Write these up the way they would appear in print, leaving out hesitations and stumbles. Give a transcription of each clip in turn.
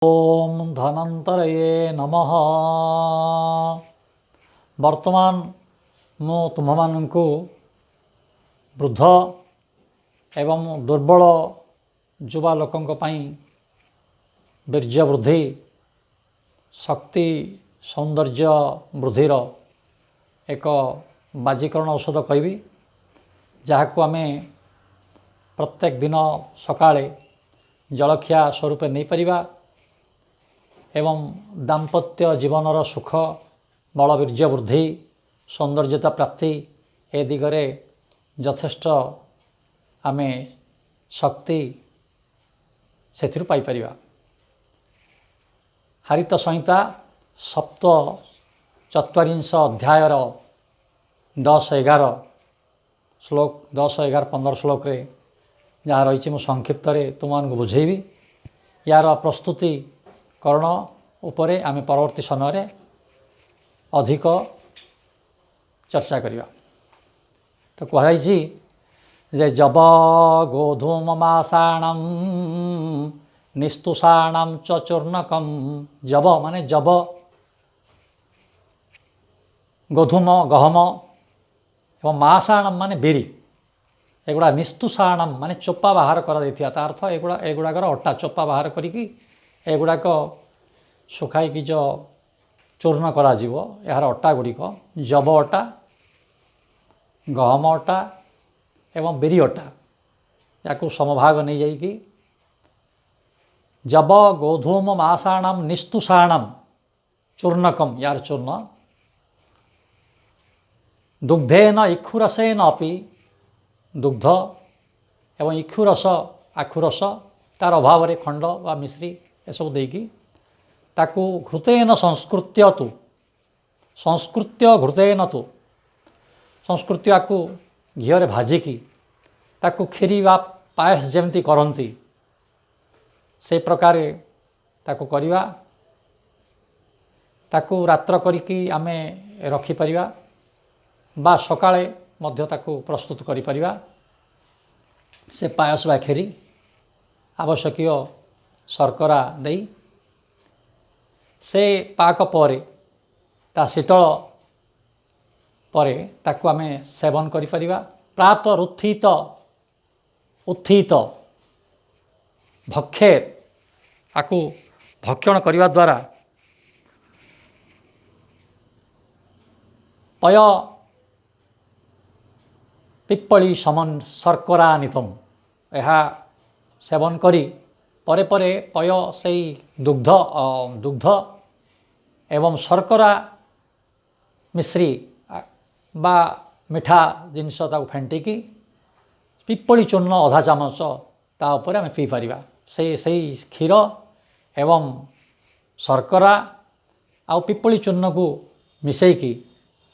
ଓମ୍ ଧନ୍ୱନ୍ତରୟେ ନମଃ। ବର୍ତ୍ତମାନ ମୁଁ ତୁମ୍ଭମାନଙ୍କୁ ବୃଦ୍ଧ ଏବଂ ଦୁର୍ବଳ ଯୁବା ଲୋକଙ୍କ ପାଇଁ ବୀର୍ଯ୍ୟ ବୃଦ୍ଧି, ଶକ୍ତି, ସୌନ୍ଦର୍ଯ୍ୟ ବୃଦ୍ଧିର ଏକ ବାଜିକରଣ ଔଷଧ କହିବି, ଯାହାକୁ ଆମେ ପ୍ରତ୍ୟେକ ଦିନ ସକାଳେ ଜଳଖିଆ ସ୍ୱରୂପେ ନେଇପାରିବା ଏବଂ ଦାମ୍ପତ୍ୟ ଜୀବନର ସୁଖ, ବଳବୀର୍ଯ୍ୟ ବୃଦ୍ଧି, ସୌନ୍ଦର୍ଯ୍ୟତା ପ୍ରାପ୍ତି ଏ ଦିଗରେ ଯଥେଷ୍ଟ ଆମେ ଶକ୍ତି ସେଥିରୁ ପାଇପାରିବା। ହାରିତ ସଂହିତା ସପ୍ତ ଚତ୍ୱାରିଂଶ ଅଧ୍ୟାୟର 10 11 ଶ୍ଲୋକ, 10 11 15 ଶ୍ଲୋକରେ ଯାହା ରହିଛି, ମୁଁ ସଂକ୍ଷିପ୍ତରେ ତୁମମାନଙ୍କୁ ବୁଝେଇବି। ୟାର ପ୍ରସ୍ତୁତିକରଣ ଉପରେ ଆମେ ପରବର୍ତ୍ତୀ ସମୟରେ ଅଧିକ ଚର୍ଚ୍ଚା କରିବା। ତ କୁହାଯାଇଛି ଯେ ଯବ ଗୋଧୂମ ମାଷାଣମ୍ ନିସ୍ତୁଷାଣମ୍ ଚ ଚୂର୍ଣ୍ଣକମ୍। ଯବ ମାନେ ଯବ, ଗୋଧୂମ ଗହମ ଏବଂ ମାଷାଣମ୍ ମାନେ ବିରି, ଏଗୁଡ଼ା ନିସ୍ତୁଷାଣମ୍ ମାନେ ଚୋପା ବାହାର କରାଯାଇଥିବା। ତା ଅର୍ଥ ଏଗୁଡ଼ାକର ଅଟା ଚୋପା ବାହାର କରିକି ଏଗୁଡ଼ାକ ଶୁଖାଇକି ଯେଉଁ ଚୂର୍ଣ୍ଣ କରାଯିବ, ଏହାର ଅଟା ଗୁଡ଼ିକ ଯବ ଅଟା, ଗହମ ଅଟା ଏବଂ ବିରି ଅଟା, ୟାକୁ ସମଭାଗ ନେଇଯାଇକି ଯବ ଗୋଧୂମ ମାଷାଣମ୍ ନିସ୍ତୁଷାଣମ୍ ଚୂର୍ଣ୍ଣକମ୍, ୟାର ଚୂର୍ଣ୍ଣ ଦୁଗ୍ଧେନ ଇକ୍ଷୁରସେନ ଅପି, ଦୁଗ୍ଧ ଏବଂ ଇକ୍ଷୁରସ, ଆଖୁରସ, ତାର ଅଭାବରେ ଖଣ୍ଡ ବା ମିଶ୍ରି ଏସବୁ ଦେଇକି ତାକୁ ଘୃତେନ ସଂସ୍କୃତ୍ୟ ତୁ, ସଂସ୍କୃତ୍ୟ ଘୃତେନ ତୁ, ସଂସ୍କୃତ୍ୟକୁ ଘିଅରେ ଭାଜିକି ତାକୁ କ୍ଷୀରି ବା ପାୟସ ଯେମିତି କରନ୍ତି ସେଇ ପ୍ରକାରେ ତାକୁ କରିବା। ତାକୁ ରାତ୍ର କରିକି ଆମେ ରଖିପାରିବା ବା ସକାଳେ ମଧ୍ୟ ତାକୁ ପ୍ରସ୍ତୁତ କରିପାରିବା। ସେ ପାୟସ ବା କ୍ଷୀରି ଆବଶ୍ୟକୀୟ ଶର୍କରା ଦେଇ ସେ ପାକ ପରେ ତା ଶୀତଳ ପରେ ତାକୁ ଆମେ ସେବନ କରିପାରିବା। ପ୍ରାତଃ ଉତ୍ଥିତ ଭକ୍ଷେତ, ଆକୁ ଭକ୍ଷଣ କରିବା ଦ୍ୱାରା ପୟ ପିପ୍ପଳି ସମନ ଶର୍କରାନିତମ, ଏହା ସେବନ କରି ପରେ ପରେ ପୟ ସେଇ ଦୁଗ୍ଧ ଏବଂ ଶର୍କରା ମିଶ୍ରି ବା ମିଠା ଜିନିଷ ତାକୁ ଫେଣ୍ଟିକି ପିପ୍ପଳି ଚୂର୍ଣ୍ଣ ଅଧା ଚାମଚ ତା ଉପରେ ଆମେ ପିଇପାରିବା। ସେଇ କ୍ଷୀର ଏବଂ ଶର୍କରା ଆଉ ପିପ୍ପଳି ଚୂର୍ଣ୍ଣକୁ ମିଶାଇକି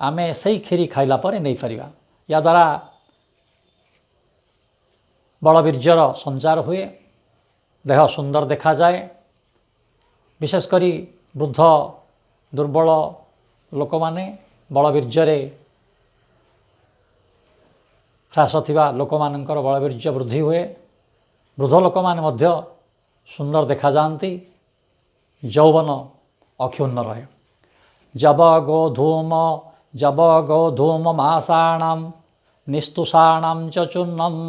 ଆମେ ସେଇ କ୍ଷୀରି ଖାଇଲା ପରେ ନେଇପାରିବା। ୟାଦ୍ୱାରା ବଳବୀର୍ଯ୍ୟର ସଞ୍ଚାର ହୁଏ, ଦେହ ସୁନ୍ଦର ଦେଖାଯାଏ। ବିଶେଷ କରି ବୃଦ୍ଧ ଦୁର୍ବଳ ଲୋକମାନେ, ବଳବୀର୍ଯ୍ୟରେ ହ୍ରାସ ଥିବା ଲୋକମାନଙ୍କର ବଳବୀର୍ଯ୍ୟ ବୃଦ୍ଧି ହୁଏ। ବୃଦ୍ଧ ଲୋକମାନେ ମଧ୍ୟ ସୁନ୍ଦର ଦେଖାଯାଆନ୍ତି, ଯୌବନ ଅକ୍ଷୁଣ୍ଣ ରହେ। ଯବ ଗୋଧୂମ ମାଷାଣମ୍ ନିସ୍ତୁଷାଣମ୍ ଚ ଚୂର୍ଣ୍ଣମ୍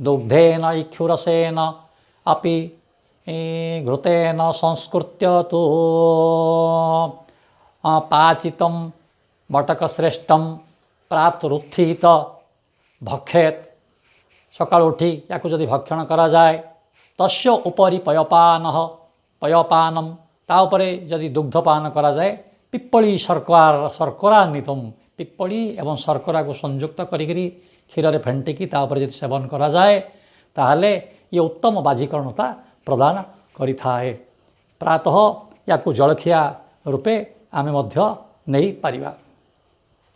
ଦୁଗ୍ଧେନ ଇକ୍ଷୁରସେନ ଆପି ଘୃତେନ ସଂସ୍କୃତ୍ୟ ତୁ ପାଚିତಂ ବଟକଶ୍ରେଷ୍ଠಂ ପ୍ରାତରୁତ୍ଥିତ ଭକ୍ଷେତ। ସକାଳୁ ଉଠି ୟାକୁ ଯଦି ଭକ୍ଷଣ କରାଯାଏ, ତସ୍ୟ ଉପରି ପୟପାନଃ, ପୟପାନମ୍, ତା ଉପରେ ଯଦି ଦୁଗ୍ଧପାନ କରାଯାଏ, ପିପ୍ପଳି ଶର୍କରାନ୍ୱିତମ୍, ପିପ୍ପଳି ଏବଂ ଶର୍କରାକୁ ସଂଯୁକ୍ତ କରିକିରି କ୍ଷୀରରେ ଫେଣ୍ଟିକି ତା ଉପରେ ଯଦି ସେବନ କରାଯାଏ, ତାହେଲେ ଇଏ ଉତ୍ତମ ବାଜିକରଣତା ପ୍ରଦାନ କରିଥାଏ। ପ୍ରାତଃ ୟାକୁ ଜଳଖିଆ ରୂପେ ଆମେ ମଧ୍ୟ ନେଇପାରିବା।